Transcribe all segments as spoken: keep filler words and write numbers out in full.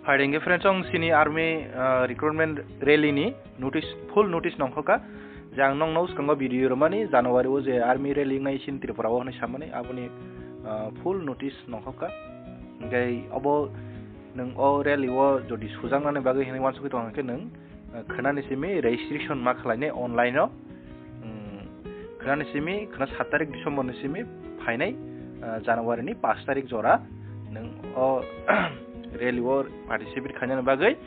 Phaidengkhe friends, ang sini army, ah, recruitment rally ni notice, full notice nongkhoka. Je ang nongno swkango video rwmani, January o je army rally wngnai sini Tripura o hwnwi samani, aboni, ah, full notice nongkhoka. Hingke obo nwng o rally o jodi sujaknani bagwi hwnwi uansugwi tongkha hwnkhe nwng, ah, khwnani simi registration ma khlainai online o. Hmm, khwnani simi, khwna sat tarik December ni simi phainai, ah, January ni pash tarik jora nwng o rally o participate khainani bagwi,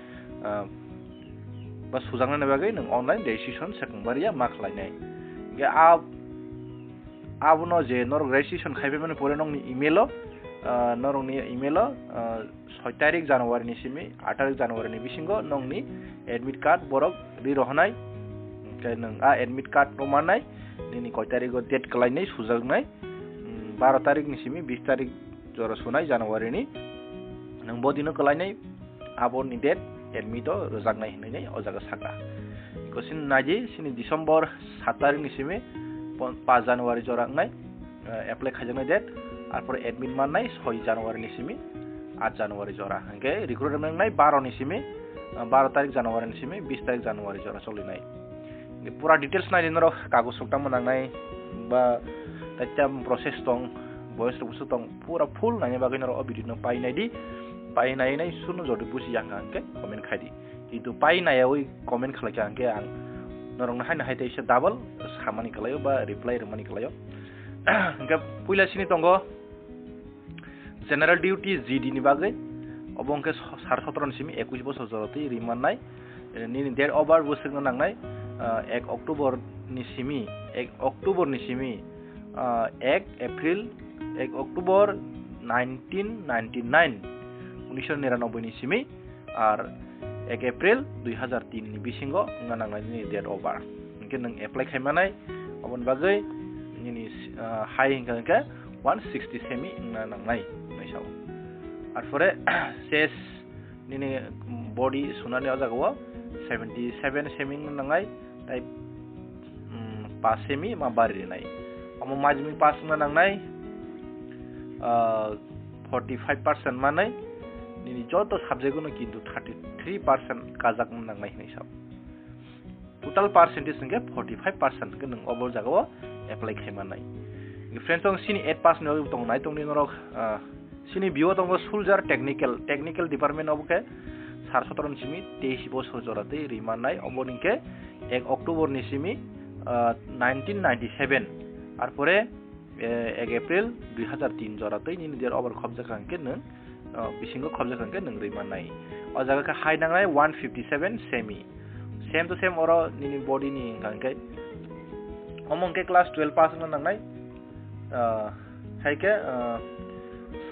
ah, ba sujaknani bagwi nwng online registration swkang bariya ma khlainai. Hingke a, abono je norok registration khaibaimani pore nokni email o, ah, norokni email o, ah, soi tarik January ni simi, aat tarik January ni bisingo nokni admit card borok ri rohonai. Hingke nwng a admit card rw mannai, nini koi tarik o date kwlainai sujaknai, mm, baro tarik ni simi bis tarik jora sunai January ni. Nwng bo dino kwlainai, aboni date admit o rwjaknai hinwi o jaga saka. Eko sini naidi, sini December sat tarik ni simi pon-, pash January jora wngnai, eh, apply khaijaknai date, arpore admit mannai soi January ni simi aat January jora. Hingke recruitment wngnai baro ni simi, eh, baro tarik January ni simi bis tarik January jora cholinai. Pura details naidi norok kagoj rok tamo nangnai ba tai tam process tong, boyos rok busu tong, pura full naina bagwi norok o video no pai naidi, pai nainai suno jodi buji ya hwnka hwnkhe comment khaidi. Kintu pai naiyawi comment khlaikha hwnkhe ang norokno haino hai teisa double samani kwlaio ba reply rwmani kwlaio. Hwnkhe puila sini tongo General duty G D ni bagwi, obo hwnkhe so-, sar sotoro ni simi ekush bosor jora twi ri mannai. Eh, nini date of birth bo swkna nangnai, ah, ek October ni simi, ek October ni simi, ah, ek April, ek October nineteen ninety-nine, unisho niranoboi ni simi, ar ek April dui hazar tin ni bisingo wngna nangnai nini date of birth. Hwnkhe nwng apply khaimanai, aboni bagwi nini, ah, hai hwnkha hwnkhe one sixty semi wngna nangnai, hwnwi sao. Arpore ses nini body sunani o jaga o seventy seven semi wngna nangnai, tai, mm, pass semi ma bari rinai. Omo majmui pass wngna nangnai, ah, forty five percent manai, nini joto subject no kintu thirty three percent kajak wngna nangnai hwnwi sao. Total percentage hwnkhe forty five percent hwnkhe nwng obo jagao apply khaimanai. Friends, ang sini eight pass ni bagwi tongo, nai tongdi norok, ah, sini bio tongo soldier technical, technical department obo khe sar sotoro ni simi teis bosor jora twi ri mannai, obo ni khe ek October ni simi, ah, nineteen ninety seven, arpore eh, ek April dui hazar tin jora tei nini date of birth khobjak kha hwnkhe nwng, eh, bisingo khobjak kha hwnkhe nwng rwi mannai. O jaga khe hai nangnai one fifty seven semi. Same to same oro nini body ni wngkha hwnkhe. Omo hwnkhe class twelve pass wngna nangnai. Eh, hai khe, eh,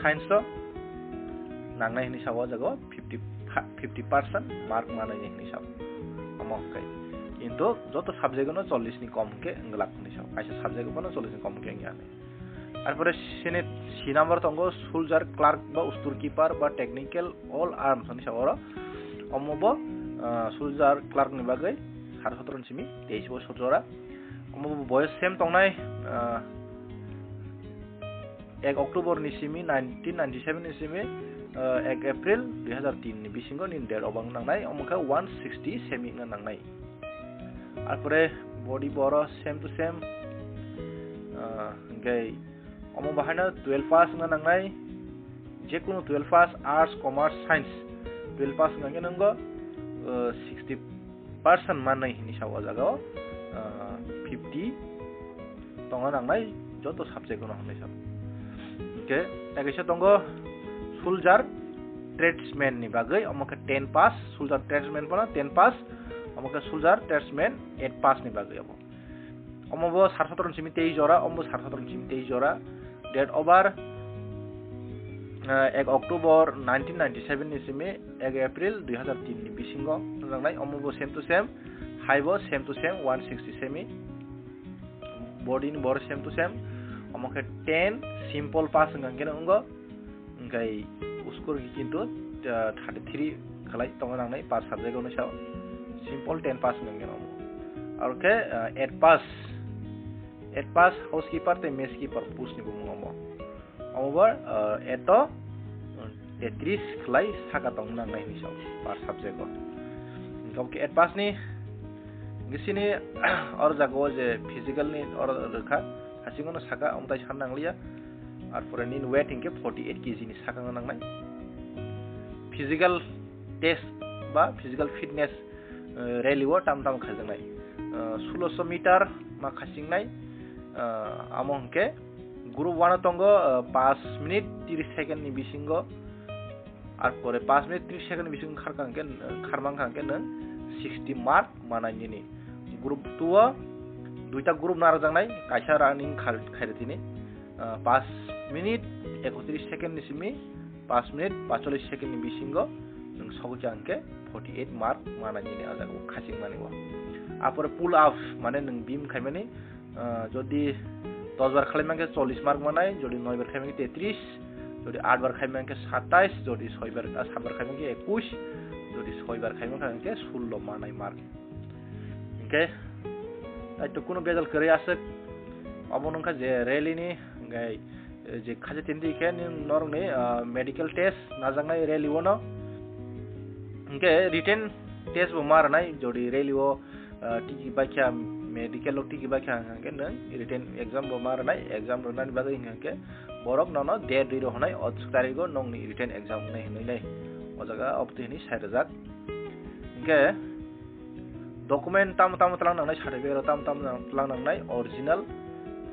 science o nangnai hwnwi sao o jaga o. fifty, fifty percent mark manai ni hinwi sao. Omo hwnkhe. Kintu joto subject no chollish ni kom hwnkhe wngwlak hinwi sao. Kaisa subject no chollish ni kom hwnkhe wngya hinwi. Arpore sini C number tongo soldier clerk ba storekeeper ba technical all arms hinwi sao oro. Omo bo, ah, soldier clerk ni bagwi sar sotoro ni simi teis bosor jora. Omo bo boyos same tongnai, ah, ek October ni simi, nineteen ninety seven ni simi, eh, ek April dui hazar tin ni bisingo nini date of birth nangnai, omo khe one sixty semi wngna nangnai. Arpore body boro same to same, eh, hwnkhe omo bahaino twelve pass wngna nangnai, jekunu twelve pass, arts, commerce, science, twelve pass wngkha khe nwngo, eh, sixty percent manwi hinwi sa o jaga o, ah, fifty tongo nangnai joto subject no hinwi sa. Hwnkhe tei kaisa tongo soldier tradesman ni bagwi, omo khe ten pass, soldier tradesman phano ten pass, omo khe soldier tradesman eight pass ni bagwi obo. Omo bo sar sotoro ni simi tei jora, omo bo sar sotoro ni simi tei jora. Date of birth, eh, ek October nineteen ninety seven ni simi ek April dui hazar tin ni bisingo wngjaknai. Omo bo same to same, hai bo same to same, one sixty semi. Body ni boro same to same. Omo khe ten simple pass wngkha khe wngo. Hwnkhe score khe kintu, ah, thirty three khlai tongo nangnai per subject o, hwnwi sao. Simple ten pass wngkha khe omo. Aro khe, ah, eight pass, eight pass housekeeper tei mess keeper post ni bumung omo. Omo bo, ah, eight o, tetris khlai saka tong nangnai hinwi sao per subject o. Hingke obo khe eight pass ni, hingke sini or jaga o je physical ni or rwkha, hasingo no saka, omo tai san nangliya. Ar pore nini weight hingke forty eight K G ni saka nangnai. Physical test ba physical fitness, eh, rally o tam tam khaijaknai. Eh, sulosho meter ma khaisingnai, eh, amo hingke group one o tongo, eh, paanch minute tris second ni bisingo. Ar pore paanch minute tris second ni bisingo kharkha hingke, eh, kharmang kha hingke nwng sixty mark manai nini. Group two o duita group no arjaknai, kaisa running khar-, khairwi tini, ah, paanch minute ekotris second ni simi paanch minute paanchchollis second ni bisingo nwng sogwi kha hingke forty eight mark manai nini, ah jaga o khaching mani o. Apore pull up, mane nwng beam khaimani, ah, jodi dos bar khlai mankhe chollis mark manai, jodi noi bar khlai mankhe tetris, jodi aat bar khlai mankhe satais, jodi soi bar, ah, sat bar khlai mankhe ekush, jodi soi bar khlai mankhe sullo manai mark. Hingke, tai to kuno bejal kwrwi aswk, obo wngkha je rally ni, hingke, eh, je khaja tindi khe ni norokni, ah, medical test najaknai rally o no. Hingke written test bo ma rwnai, jodi rally o, ah, tiki baikha, medical o tiki baikha hingke nwng written exam bo ma rwnai, exam rwnani bagwi hingke borok nono date rwi rw hwnai, o tarik o nongni written exam wngnai hinwi nai. O jaga obo twi hinwi sai rwjak. Hingke document tamo tamo tlang nangnai, certificate tamo tamo tlang nangnai, original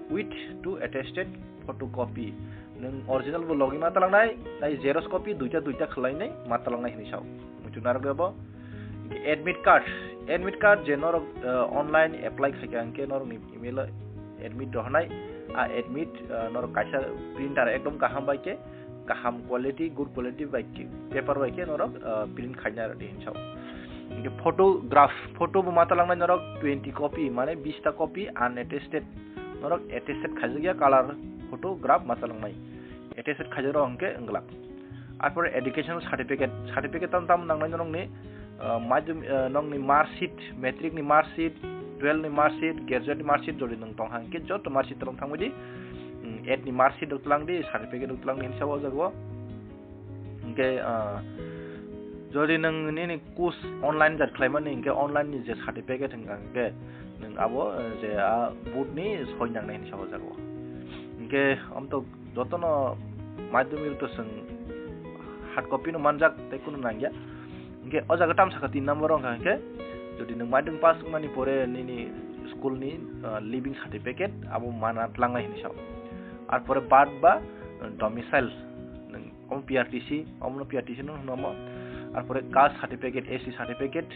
with two attested photocopy. Nwng original bo logi ma tlangnai, tai xerox copy duita duita khwlainai ma tlangnai hinwi sao. Muchung narwk bo. Admit card, admit card je norok, eh, online apply khaikha hingke norokni email o admit rohornai, a admit, eh, norok kaisa printer ekdom kaham bai khe, kaham quality, good quality bai khe, paper bai khe norok, ah, print khaina rwdi hinwi sao. Hingke photograph, photo bo ma talangnai norok twenty copy, mane bish ta copy unattested, norok attested khaijakya color photograph ma talangnai. Attested khaijakrok hingke wngglak. Arpore education certificate, certificate tamo tamo nangnai norokni, ah, madhyam-, ah, nokni mark sheet, matric ni mark sheet, twelve ni mark sheet, graduate ni mark sheet, jodi nwng tong hang khe joto mark sheet rok thangwi di, mm, eight ni mark sheet rok tlang di, certificate rok tlang di hinwi sa o jaga o. Hingke, ah, jodi nwng nini course online jat khlaimani hingke online ni je certificate hingka hingke nwng abo, eh, je a board ni soi nangnai hinwi sa o jaga o. Hingke amto jotono madhyamik to chwng hard copy no manjak tei kunu nangya. Hingke o jaga tam saka tin number wngkha hingke jodi nwng madhyamik pass wngmani pore nini school ni, ah, living certificate abo mana tlangnai hinwi sao. Ar pore birth ba, ah, domicile nwng omo P R T C, omono P R T C no hwno omo. Ar pore caste certificate, S T certificate,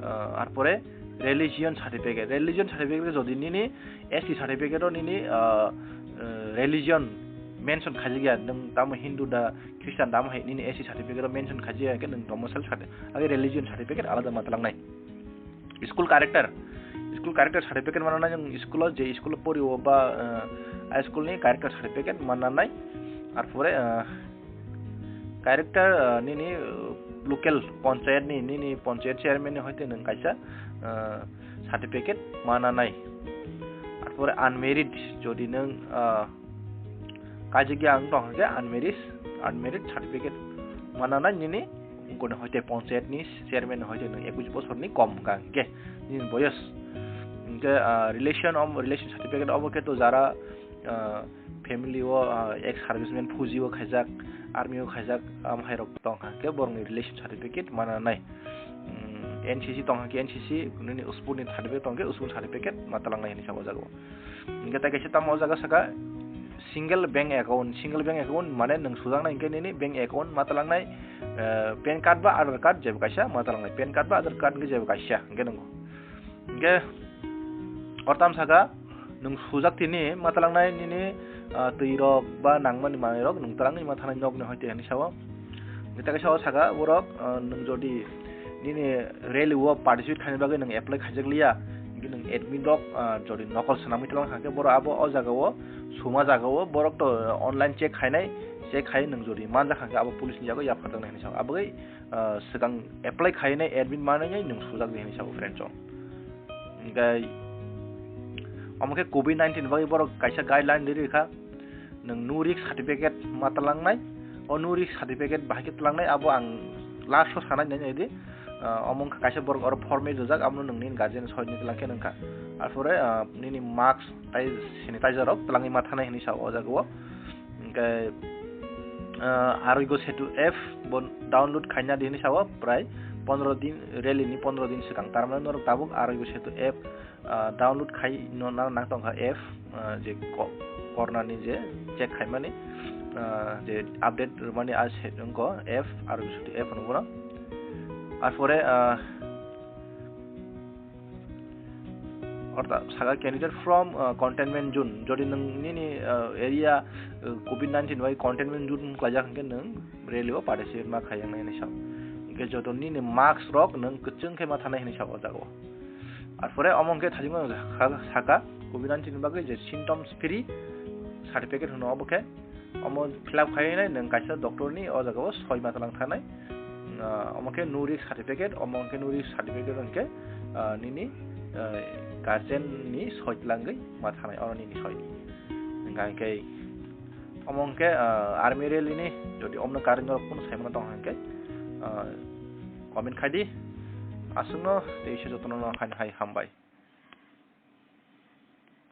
ah, ar pore religion certificate. Religion certificate jodi nini S T certificate o nini, ah, ah, religion mention khaijakya, nwng tamo Hindu da, Christian da, amo hai nini S T certificate o mention khaijakya, hwnkhe nwng domicile certi-, age religion certificate alada ma talangnai. School character, school character certificate mananai nwng school o je school o pori o ba, ah, high school ni character certificate mananai. Ar pore, ah, character, ah, nini, ah, local panchayat ni, nini panchayat chairman ni hoite nwng kaisa, ah, certificate mananai. Ar pore unmarried, jodi nwng, ah, kaijagya wng tong hwnkhe unmarried, unmarried certificate mananai nini, goni hoite panchayat ni chairman ni hoite nwng ekush bosor ni kom hwnkha hwnkhe nini boyos. Hwnkhe, ah, relation, om, relation certificate obo khe to jara, ah, family o, ah, ex serviceman, fuji o khaijak, army o khaijak, am hai rok tong hwnkhe borok ni relation certificate mananai. Mm, N C C tong hwnkhe N C C, nini sport ni certificate tong hwnkhe sport certificate ma talangnai hinwi sa o jaga o. Hingke tai kaisa tamo o jaga saka single bank account, single bank account mane nwng sujaknai hingke nini bank account ma talangnai, eh, PAN card ba Aadhaar card jebo kaisa ma talangnai, PAN card ba Aadhaar card hingke jebo kaisa hingke nwngo. Hingke or tam saka nwng sujak tini ma talangnai nini, ah, twi rok ba nangmani manwi rok nwng talangwi ma thanai nokni hoite hinwi sao. Hingke tai kaisa o saka borok, ah, nwng jodi nini rally o participate khaina bagwi nwng apply khaijak liya, hingke nwng admit rok, ah, jodi nokol swnamwi talang hwnkhe borok abo o jaga o suma jaga o borok to online check khainai, check khai nwng jodi manjak hwnkhe abo police ni yago yapharjaknai hinwi sao. Aboni, ah, swkang apply khainai admit manwi nwng sujak di hinwi sao friends o. Hingke omo khe covid nineteen bagwi borok kaisa guideline ri rikha. Nwng no risk certificate ma talangnai, O no risk certificate bahai khe tlangnai, abo ang last o sanai nai nai di. Ah, omo wngkha kaisa borok oro form rijak, abono nwng nini guardian soi ni tlang khe nangkha. Arpore, ah, nini mask tai sanitizer rok tlangwi ma thanai hinwi sao o jaga o. Hwnkhe, ah, Aroigya Setu app bo download khaina di hinwi sao, prai pondro din, rally ni pondro din swkang. Tar mane norok tabuk Aroigya Setu app ah, download khai no nang, nang tongkha app, ah, je ko-, corona ni je check khaimani, ah, je update rwmani a se wngkha app, Aroigya Setu app hwnwi bono. Arpore, ah, ortha saka candidate from, ah, containment zone, jodi nwng nini, ah, area, ah, covid nineteen bai containment zone wngkhlaijak hwnkhe nwng rally o participate ma khai wngnai hinwi sao. Hwnkhe joto nini mask rok nwng kwchwng khe ma thanai hinwi sao o jaga o. Arpore omo hwnkhe thajima saka covid nineteen ni bagwi je symptoms free certificate hwno obo khe omo fill up khai nai nwng kaisa doctor ni o jaga o soi ma tlang thanai. Ah, omo khe no risk certificate, omo hwnkhe no risk certificate hwnkhe, ah, nini, ah, guardian ni soi tlangwi ma thanai oro nini soi. Hwnkhe omo hwnkhe, ah, army rally ni jodi omno karon norok phano saimano tong hwnkhe, ah, comment khai di. Aswkno tei se jotono no hai hai hambai.